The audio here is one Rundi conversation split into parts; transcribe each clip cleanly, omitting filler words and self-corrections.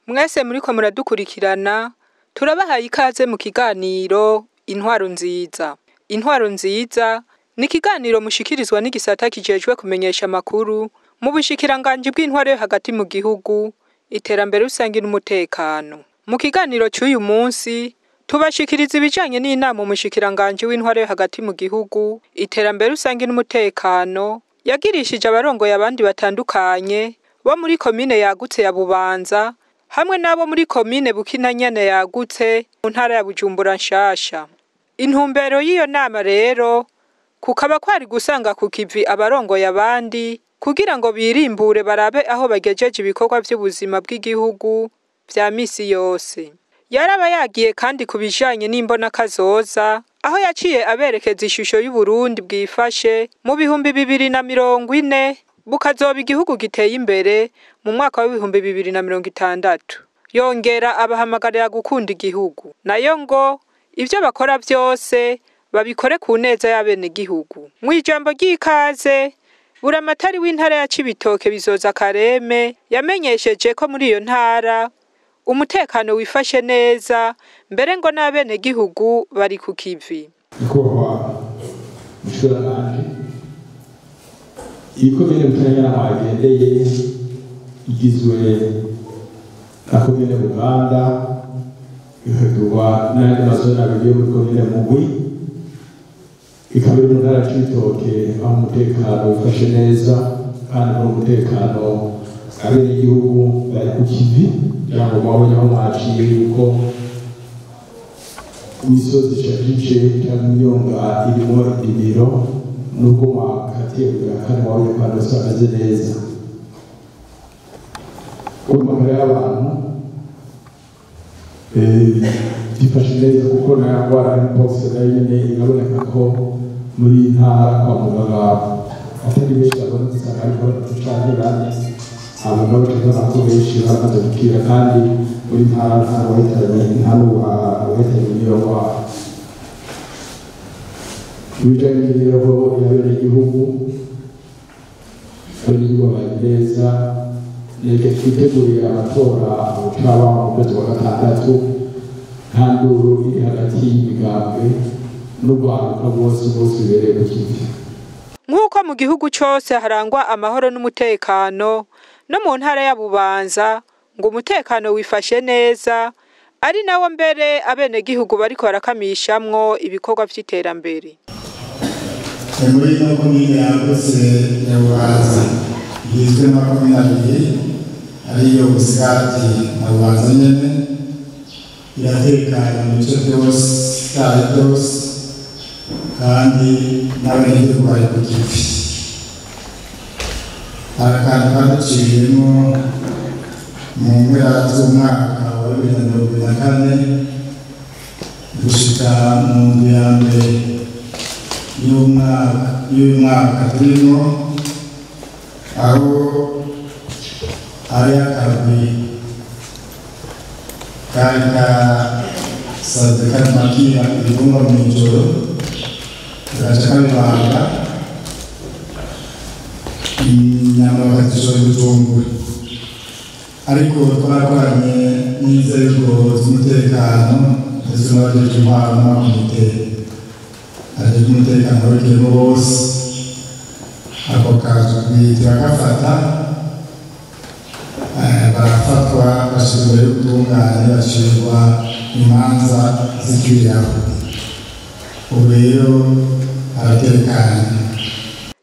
Mwese muriko muradukurikirana, turabahaye ikaze mu kiganiro Intwaro Nziza. Intwaro Nziza ni ikiganiro mushikirizwa n'igisata kijejwe kumenyesha amakuru mu bushikiranganji bw'intwaro yo hagati mu gihugu, iterambere rusangi n'umutekano. Mu kiganiro c'uyu munsi tubashikiriza ibijanye n'inama umushikiranganji w'intwaro yo hagati mu gihugu, iterambere rusangi n'umutekano yagirishije abarongoye abandi batandukanye bo muri komine yagutse ya Bubanza hamwe n'abo muri komine Bukinanyana yagutse mu ntara ya Bujumbura nshasha. Intumbero y'iyo nama rero kukaba kwari gusanga ku kivi abarongoye abandi kugira ngo birimbure barabe aho bagejeje ibikorwa vy'ubuzima bw'igihugu vya misi yose. Yaraba yagiye kandi ku bijanye n'imbonakazoza, aho yaciye aberekeza ishusho y'Uburundi bwifashe mu 2040, bukazoba igihugu giteye imbere mu mwaka wa 2060. Yongera abahamagarira gukunda igihugu, nayo ngo ivyo bakora vyose babikore ku neza y'abenegihugu. Mw'ijambo ry'ikaze, Buramatari w'intara ya Cibitoke Bizoza Kareme yamenyesheje ko muri iyo ntara umutekano wifashe neza, mbere ngo n'abenegihugu bari ku kivi. Nyakubahwa mushikiranganji, iyi komine Bukinanyana mwagendeye igizwe na komine Buganda, ikagirwa n'ayandi mazone abiri yo muri komine Mugwi, ikaba iri mu ntara ya Cibitoke aho umutekano wifashe neza, kandi muri umutekano abenegihugu bari ku kivi, kugira ngo mwabonye aho mwaciye yuko imisozi ishajije canke imyonga irimo indimiro, nubwo mwakatiye kugira kane mwabonye ko hose hameze neza. Amagara y'abantu byifashe neza kuko na ndwara ya mpox nayo nyene iraboneka ko muri iyi ntara kwa muganga atari benshi babonetse, usanga ariko batatu canke bane, abo ngabo tubona ko benshi baramaze gukira, kandi muri ntara nta wahitanye, nta n'uwahitanye n'iyo ndwara. Ibijanye n'imibereho y'abenegihugu, abenegihugu babaye neza, nireke twitegurire amatora bucaba mu kwezi kwa gatandatu, nta nduru iri hagati y'imigambwe n'urwaruka bose bose bibereye ku kivi. Nk'uko mu gihugu cose harangwa amahoro n'umutekano, no mu ntara ya Bubanza ngo umutekano wifashe neza, ari nawo mbere abenegihugu bariko barakamishamwo ibikorwa vy'iterambere. Muri ino komine yagutse ya Bubanza igizwe n'amakomine abiri ariyo Busigati na Bubanza nyene, iratekanye mu bice vyose vyayo vyose, kandi n'abenegihugu bari ku kivi. Hari akantu kaduciyemwo mu mpera z'umwaka wa 2024 gushika mu ndwi ya mbere y'uyu mwaka turimwo, aho hari akagwi kari kasanzwe karimakira ibigomba mw'ijoro, kagaca kabibanga inyama bakazishora i Bujumbura. Ariko twarakoranye n'inzego z'umutekano ndetse n'abajejwe intwaro n'amakomite ajejwe umutekano w'ikirimo bose, ako kagwi turakafata, barafatwa bashirwa imbere y'ubutungane, bacirwa imanza z'ikiyago. Ubu rero aratekanye.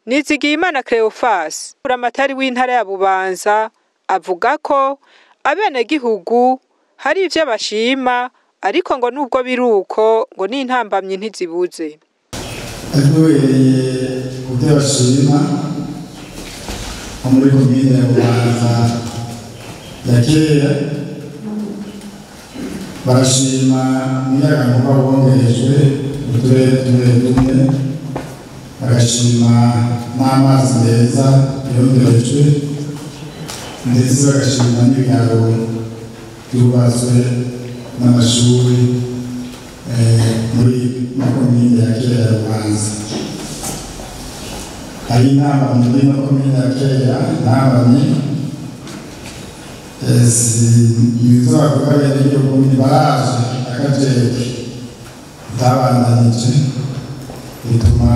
Nizigiyimana Cleophas, buramatari w'intara ya Bubanza, avuga ko abenegihugu hari ivyo bashima, ariko ngo nubwo biruko ngo n'intambamyi ntizibuze. Duhereye ku byo bashima nko muri komine ya Bubanza ya kera, Barashima umuyagankuba wongerejwe mu turere tumwe tumwe, bagashima n'amazi meza yongerejwe, ndetse bagashima n'ibiraro byubatswe n'amashuri muri komine ya Kera ya Bubanza. Hari inama muri komine ya Kera ntabamye ibizo bavuga benegihugu ni baraje akajeke itabandanije bituma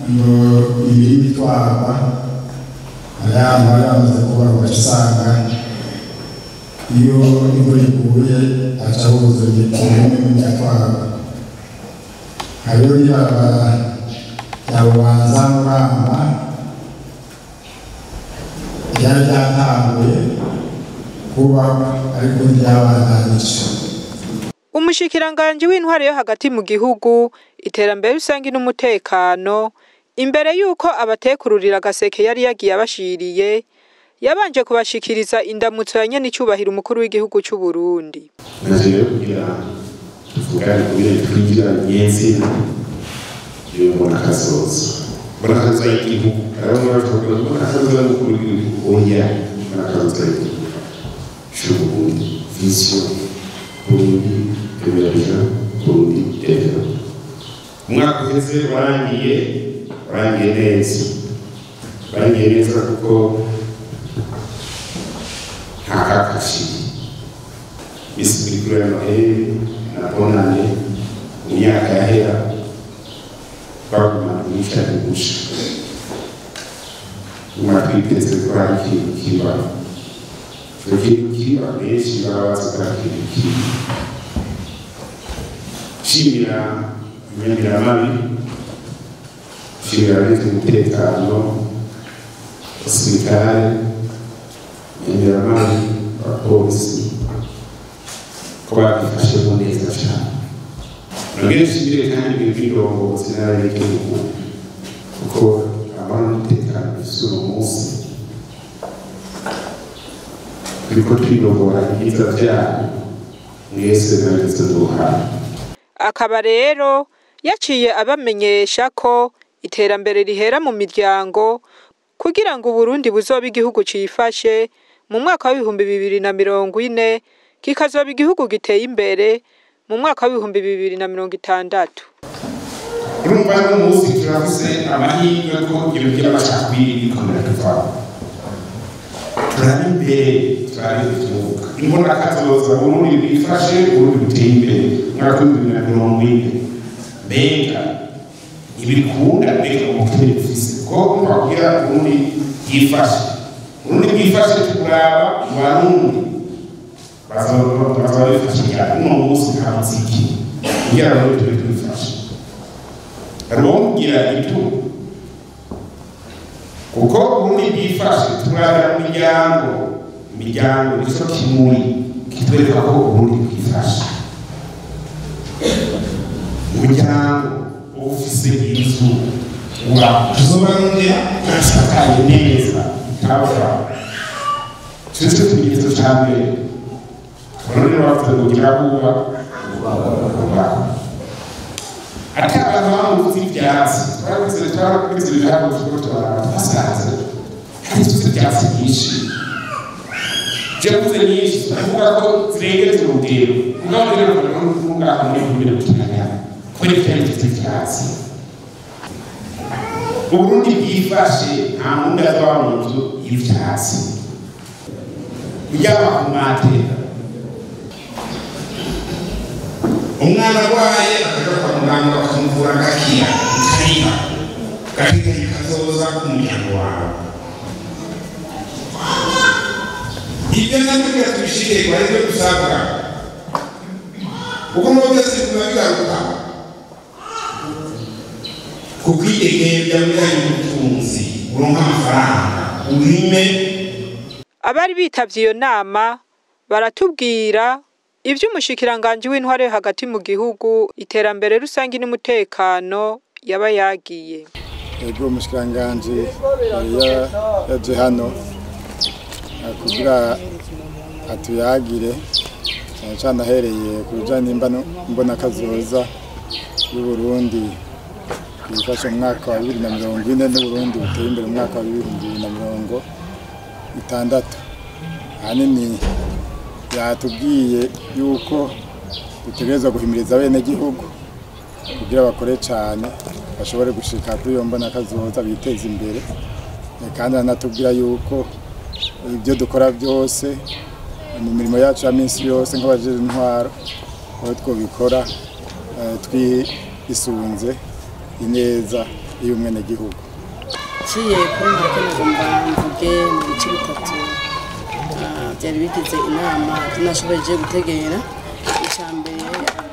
ngo imirima itwarwa, hari ahantu bari bamaze kubaka ugaca usanga iyo imvura iguye haca huzuye umurima igatwarwa. Hariho n'ibarabara rya Bubanza Muramba ryari ryatanguye kuba ariko ntiryabandanije. Umushikiranganji w'intwaro yo hagati mu gihugu, iterambere rusangi n'umutekano, imbere yuko abatekururira agaseke yari yagiye abashiriye, yabanje kubashikiriza indamutso ya nyenicubahiro umukuru w'igihugu c'u Burundi. Naje rero kugira tuvugane kugira twinjira nyezina iyo mbona kazoza. Mbona kazoza y'igihugu. Arabona bavuga ngo mbona kazoza y'umukuru w'igihugu, oya, mbona kazoza y'igihugu c'u Burundi. Vision Burundi émergent, Burundi développé. Umwaka uheze warangiye neza. Warangiye neza kuko nta kakashiye. Imisi mikuru ya Noheli na Bonane mu myaka yahera twagumana umwicanyi gusha. Tuguma twiteze ko hari ikintu kiba. Ico kintu kiba benshi baba bazi ko hari ikintu kiba. Nshimira inyamiramabi, nshimira abajejwe umutekano, abasirikare, inyamiramabi, abapolisi ko babifashemo neza cane. Nongere nshimire kandi ibintu by'indongozi n'abenegihugu kuko amahoro n'umutekano dufise uno munsi turiko twirongora ibyiza vyayo, mwese mwabigize uruhara. Akaba rero yaciye abamenyesha ko iterambere rihera mu miryango kugira ngo Uburundi buzobe igihugu cifashe mu mwaka w'2040, kikazoba igihugu giteye imbere mu mwaka w'2060. Urumva no munsi turafise amahirwe ko ibyo by'amacakubiri biriko biratuvaho. Turabe imbere, turabe tuvuga. Imbona kazoza Burundi bwifashe, Burundi buteye imbere umwaka w'2040. Mbega ntibikunda, mbega ubukene dufise ko twakubwira Burundi bwifashe. Burundi bwifashe tukuraba mu Barundi bazoba bifashe cyane. Uno munsi nta muziki kugira ngo tube tubifashe. Arongera itu kuko Burundi bwifashe turabira mu miryango, imiryango nico kimuri kitwereka ko Burundi bwifashe. Umuryango ufise inzu urazobarondera isakaye neza ikava. Ico kimenyetso ca mbere. Abarundi bavuze ngo gira kuba kuba. Ati abantu bamuzi ivyatsi, twarakuze ibiharuro turiko turaraba, twasanze hari inzu z'ivyatsi nyinshi. Jewe nyinshi turavuga ko zirengeje urugero, mugabo rero kuvuga muri kumwe guteganya kubera ivyari vy'ivyatsi. Uburundi bwifashe nta mundi azoba mu nzu y'ivyatsi. Uryama ku matera. Umwana arwaye akaja kwa muganga bakamuvura agakira, ukariha, ugateganya kazoza k'umuryango wawe. Ibyo nabyo kugira tubishikirwe aribyo dusabwa, kuko mu byose biguma bigaruka ku kwidegemvya mu bijanye n'ubutunzi, uronke amafaranga, urime. Abari bitavye iyo nama baratubwira ivyo umushikiranganji w'intwaro yo hagati mu gihugu, iterambere rusangi n'umutekano yaba yagiye. Ego, umushikiranganji yaje hano kugira atuyagire Cyane cyane ahereye ku bijyanye n'imbonakazoza y'Uburundi bwifashe mu mwaka wa 2040 n'Uburundi buteye imbere mu mwaka wa 2060. Ahanini yatubwiye yuko dutegerezwa guhimiriza abenegihugu kugira bakore cyane bashobore gushika kuri iyo mbonakazoza biteze imbere, kandi anatubwira yuko ibyo dukora byose mu mirimo yacu ya minsi yose nk'abajejwe intwaro aho twobikora twisunze ineza y'umwenegihugu. Ciye kuri make nagomba mvuge mu bice bitatu byari bigize inama tunashoboye gutegera. Icya mbere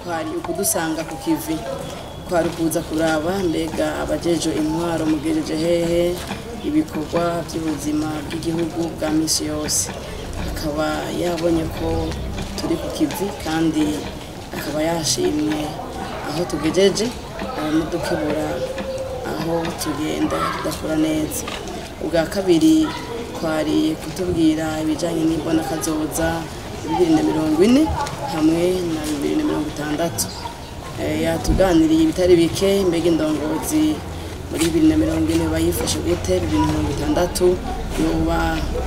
kwari ukudusanga ku kivi, kwari ukuza kuraba mbega abajejwe intwaro mugejeje hehe ibikorwa by'ubuzima bw'igihugu bwa misi yose. Akaba yabonye ko turi ku kivi kandi akaba yashimye aho tugejeje, aranadukebura aho tugenda tudakora neza. Ubwa kabiri kwari kutubwira ibijyanye n'imbonakazoza 2040 hamwe na 2060. Yatuganiriye ibitari bike, mbega indongozi muri 2040 bayifashe gute, 2060 yoba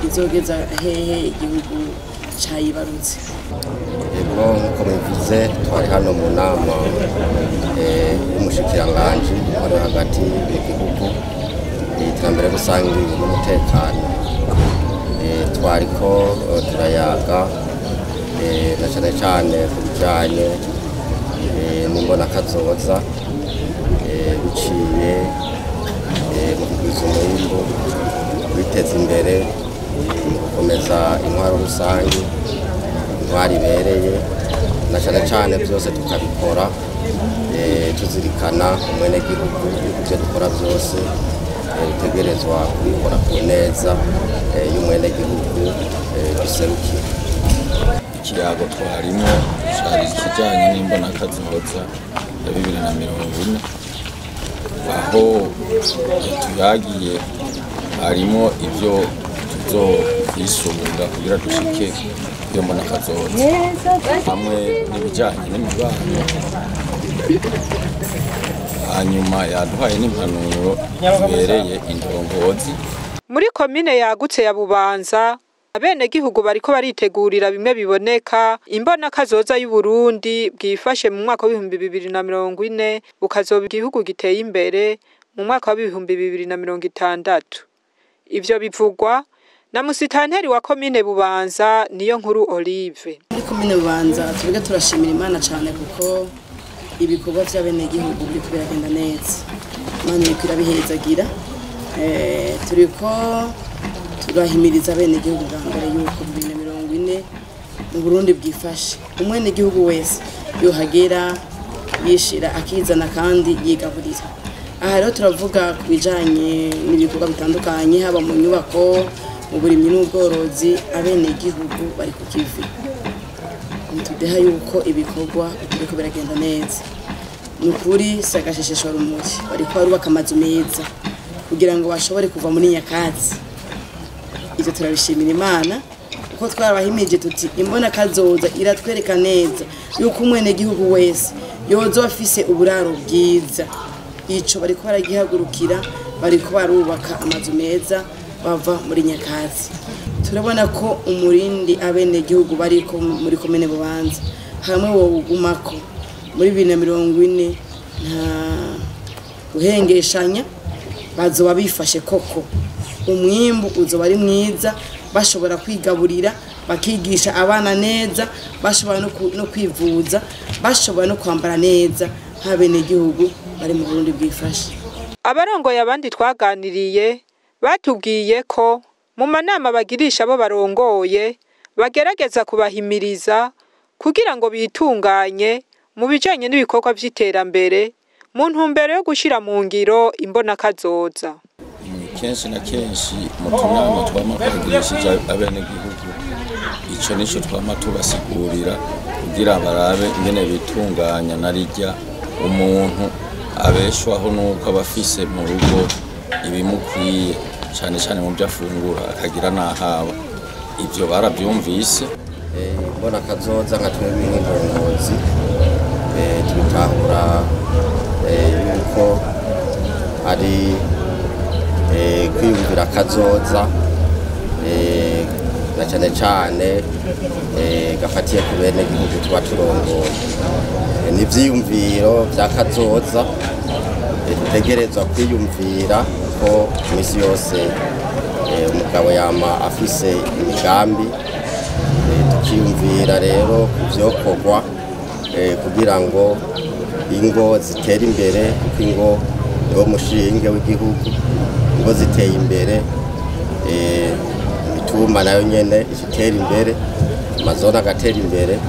izogeza hehe igihugu cayibarutse. Ego, nk'uko bivuze twari hano mu nama y'umushikiranganji wari hagati mu gihugu iterambere rusange n'umutekano. Twariko turayaga na cyane cyane ku bijyanye n'imbonakazoza biciye mu kugwiza umwimbu, kwiteza imbere, mu gukomeza intwaro rusange, intwaro ibereye, na cyane cyane byose tukabikora tuzirikana umwenegihugu yuko ibyo dukora byose dutegerezwa kubikora ku neza y'umwenegihugu duserukira. Ikiyago twarimo cari ikijanye n'imbonakazoza ya 2040, aho tuyagiye harimo ibyo tuzokwisunga kugira dushike iyo mbonakazoza, hamwe n'ibijanye n'imibano. Hanyuma yaduhaye n'impanuro zibereye indongozi. Muri komine yagutse ya Bubanza, abenegihugu bariko baritegurira bimwe biboneka imbonakazoza y'Uburundi bwifashe mu mwaka wa 2040 bukazoba igihugu giteye imbere mu mwaka wa 2060. Ivyo bivugwa na musitanteri wa komine Bubanza, niyo nkuru Olive. Muri komine Bubanza tuvuge turashimira Imana cyane kuko ibikorwa by'abenegihugu biriko biragenda neza. Imana iriko irabihezagira. Turiko turahimiriza abenegihugu bwa mbere yuko 2040 mu Burundi bwifashe. Umwenegihugu wese yohagera yishira akizana kandi yigaburira. Aha rero turavuga ku bijanye n'ibikorwa bitandukanye, haba mu nyubako, mu burimyi n'ubworozi, abenegihugu bari ku kivi. Ntitudeha yuko ibikorwa biriko biragenda neza. Ni ukuri si agashesheshwarumuri, bariko barubaka amazu meza kugira ngo bashobore kuva muri nyakatsi. Ivyo turabishimira Imana kuko twarabahimije tuti imbonakazoza iratwereka neza yuko umwenegihugu wese yozoba afise uburaro bwiza. Ico bariko baragihagurukira, bariko barubaka amazu meza bava muri nyakatsi. Turabona ko umurindi abenegihugu bariko muri komine Bubanza hamwe wowugumako muri 2040 nta guhengeshanya, bazoba bifashe koko. Umwimbu uzoba ari mwiza, bashobora kwigaburira, bakigisha abana neza, bashobora no kwivuza, bashobora no kwambara neza nk'abenegihugu bari mu Burundi bwifashe. Abarongoye abandi twaganiriye batubwiye ko mu manama bagirisha abo barongoye bagerageza kubahimiriza kugira ngo bitunganye mu bijanye n'ibikorwa vy'iterambere mu ntumbero yo gushira mu ngiro imbonakazoza. Kenshi na kenshi mu tunama twama twagirishije abenegihugu, ico nico twama tubasigurira kugira barabe ingene bitunganya na rirya umuntu abeshwaho nuko aba afise mu rugo ibimukwiye, cane cane mu vyo afungura akagira n'ahaba. Ivyo baravyumvise. Mbona kazoza nka twebwe nk'indongozi tubitahura yuko ari kwiyumvira kazoza na cyane cyane gafatiye ku bene gihugu tuba turongoye. Ni ivyiyumviro vya kazoza dutegerezwa kwiyumvira ko imisi yose umugabo yama afise imigambi, tukiyumvira rero ku vyokorwa kugira ngo ingo zitere imbere, kuko ingo niwo mushinge w'igihugu. Ingo ziteye imbere, imitumba nayo nyene itera imbere, amazone agatera imbere,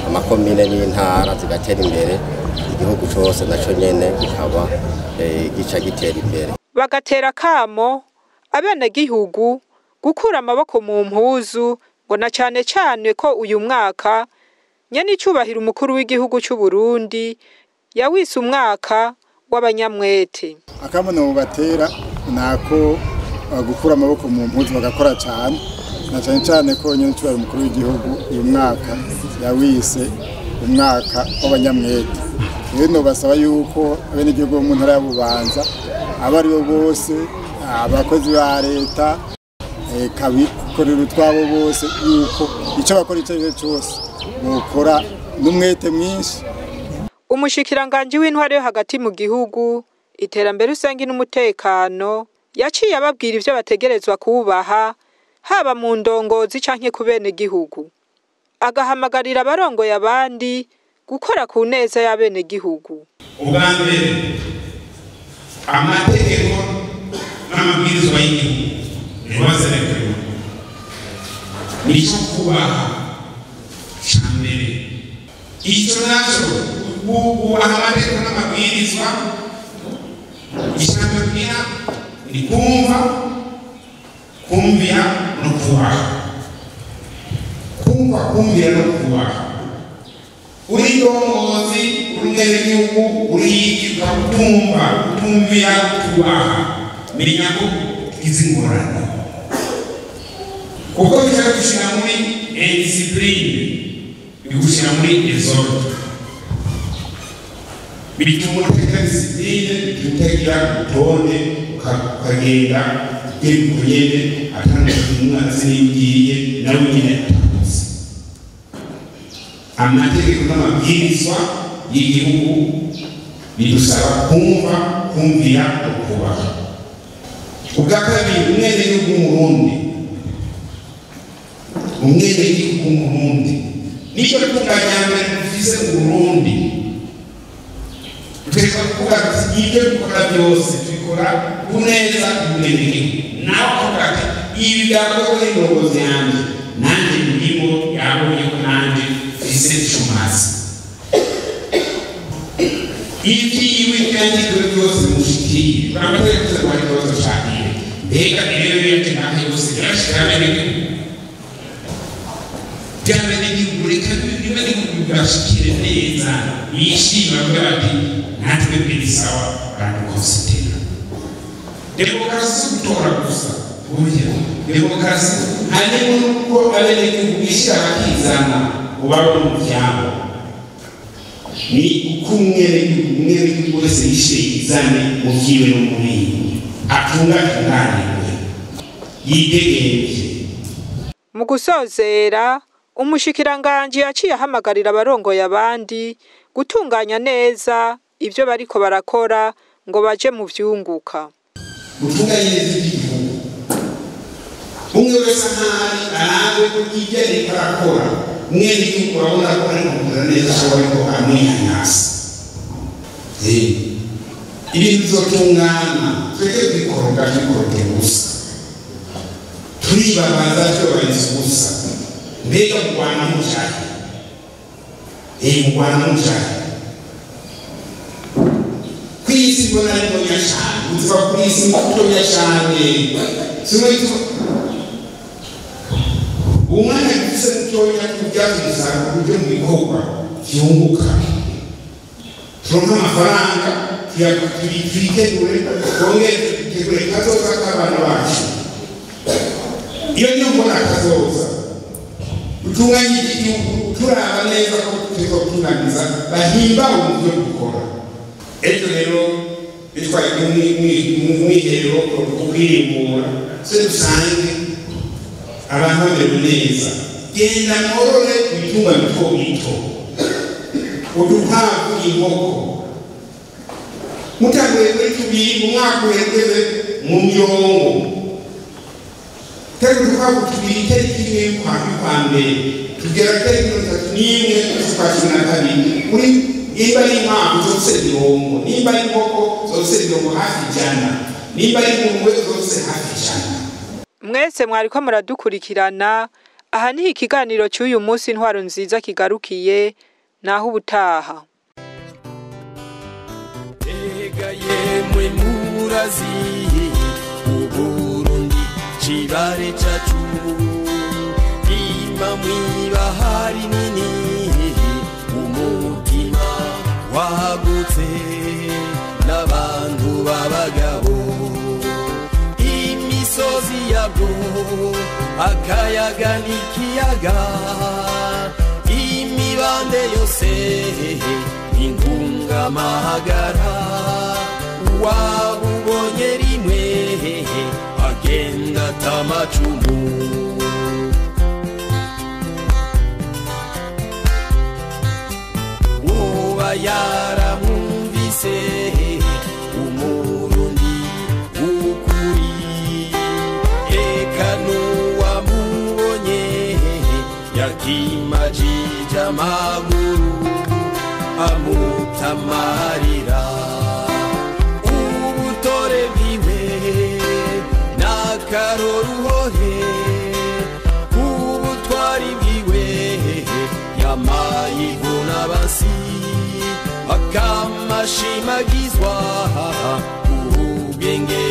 amakomine n'intara zigatera imbere, igihugu cose naco nyene kikaba gica gitera imbere. Bagatera kamo abenegihugu gukura amaboko mu mpuzu, ngo na cane cane ko uyu mwaka nyene icubahiro umukuru w'igihugu c'u Burundi yawise umwaka w'abanyamwete. Akamono batera nako gukura amaboko mu mpuzu bagakora cyane, na cyane cyane ko nyene icubahiro umukuru w'igihugu uyu mwaka yawise umwaka w'abanyamwete. Rero basaba yuko abenegihugu bo mu ntara ya Bubanza abo ari bo bose, abakozi ba leta, kabikorera utwabo bose, yuko icyo bakora icyo ari cyo cyose bokora n'umwete mwinshi. Umushikiranganji w'intwaro yo hagati mu gihugu, iterambere rusangi n'umutekano, yaciye ababwira ivyo bategerezwa kubaha haba mu ndongozi canke ku benegihugu, agahamagarira abarongoye abandi gukora ku neza y'abenegihugu. Ubwa mbere, amategeko n'amabwirizwa y'igihugu ntibazerekewe, nico kubaha ca mbere. Ico naco kubaha amategeko n'amabwirizwa, icambere ni kumva, kumvira no kubaha. Kumva, kumvira no kubaha. Uri ndongozi, uri umwenegihugu, uri iki, ukatumva, utumvira, utubaha, menya ko ugize ingorane, kuko bica bigushira muri indiscipline, bigushira muri désordre, bituma utagira discipline, bituma utagira urutonde, ukagenda ugenda nyene atari umwanzi n'iyo ugiye nawe nyene atakuzi. Amategeko n'amabwirizwa y'igihugu bidusaba kumva, kumvira no kubaha. Ubwa kabiri, umwenegihugu w'Umurundi, umwenegihugu w'Umurundi nicyo tunga rya mbere dufise mu Burundi. Dutegerezwa kuvuga tuti ibyo dukora byose tubikora ku neza y'umwenegihugu. Nawe ukavuga ati ibi byakozwe n'indongozi yanjye, nanjye ndimo, yabonye ko nanjye mfise ico mazi. Ibyiwe byanditswe byose mushikiye, amategeko yose ngo ikibazo cakire. Mbega rero yaje naho yose yarashikira abenegihugu, by'abenegihugu, reka abenegihugu bibashikire neza, bishime bavuge bati natwe biri sawa, baradukonsidera. Demokarasi si gutora gusa, burya demokarasi harimo n'uko abenegihugu bishira bakizana ubabo mu vyabo. Ni uko umwenegihugu wese yishire yizane mu vyiwe no mu bindi, atungatunganirwe, yidegemvye. Mu gusozera, umushikiranganji yaciye ahamagarira abarongoye abandi gutunganya neza ivyo bariko barakora ngo baje mu vyunguka. Gutunganya neza ivy'igihugu, umwe wese ahari arabe ko ivyo ariko arakora umwenegihugu urabona ko ariko gukora neza, ashobora ko amwihanyasa. Ibintu bizotungana, twebwe twikoroga, twikoroge gusa, turibabaza, twibabariza ubusa. Mbega mugwana mujahe? Mugwana mujahe? Kw'isi mbona ari ntonya cane, ubuzima bw'isi ni butonya cane. Umwanya dufise mutonya tubyaza umusaruro uje mu bikorwa vyunguka, turonke amafaranga, twitegure, twongere twitegure kazoza k'abana bacu. Iyo niyo mbona kazoza. Dutunganye igihugu turaba neza ko turiko gutunganiza bahimbawe mu byo dukora. Ejo rero bitwaye umwiherero wo kwirimbura, se dusange abantu bamerewe neza. Genda mworore ibitungwa bito bito, udukwavu, inkoko, mutanguye kuri tubiri mu mwaka uheze mu mirongo tari udukwavu tubiri itariki imwe y'ukwa mbere tugera tariki 31 z'ukwa 12 muri nimba ari inkwavu zose 100, nimba ari inkoko zose 100 hafi 100, nimba ari ingurube zose hafi 100. Mwese mwariko muradukurikirana, aha niho ikiganiro cy'uyu munsi Intwaro Nziza kigarukiye, naho ubutaha. Ega yemwe murazi Uburundi cibare cacu, ima mw'ibahari nini, umutima wagutse n'abantu b'abagabo, imisozi yabwo akayaga n'ikiyaga, imibande yose intungamahagara, wabubonye rimwe agenda atamacumu. Uba yaramwumvise Umurundi w'ukuri, eka n'uwamubonye yakimajije amaguru amutamarira. Ubutore bwiwe n'akaroruhore, ubutwari bwiwe yamaye ivunabasi, akamashimagizwa ubwenge.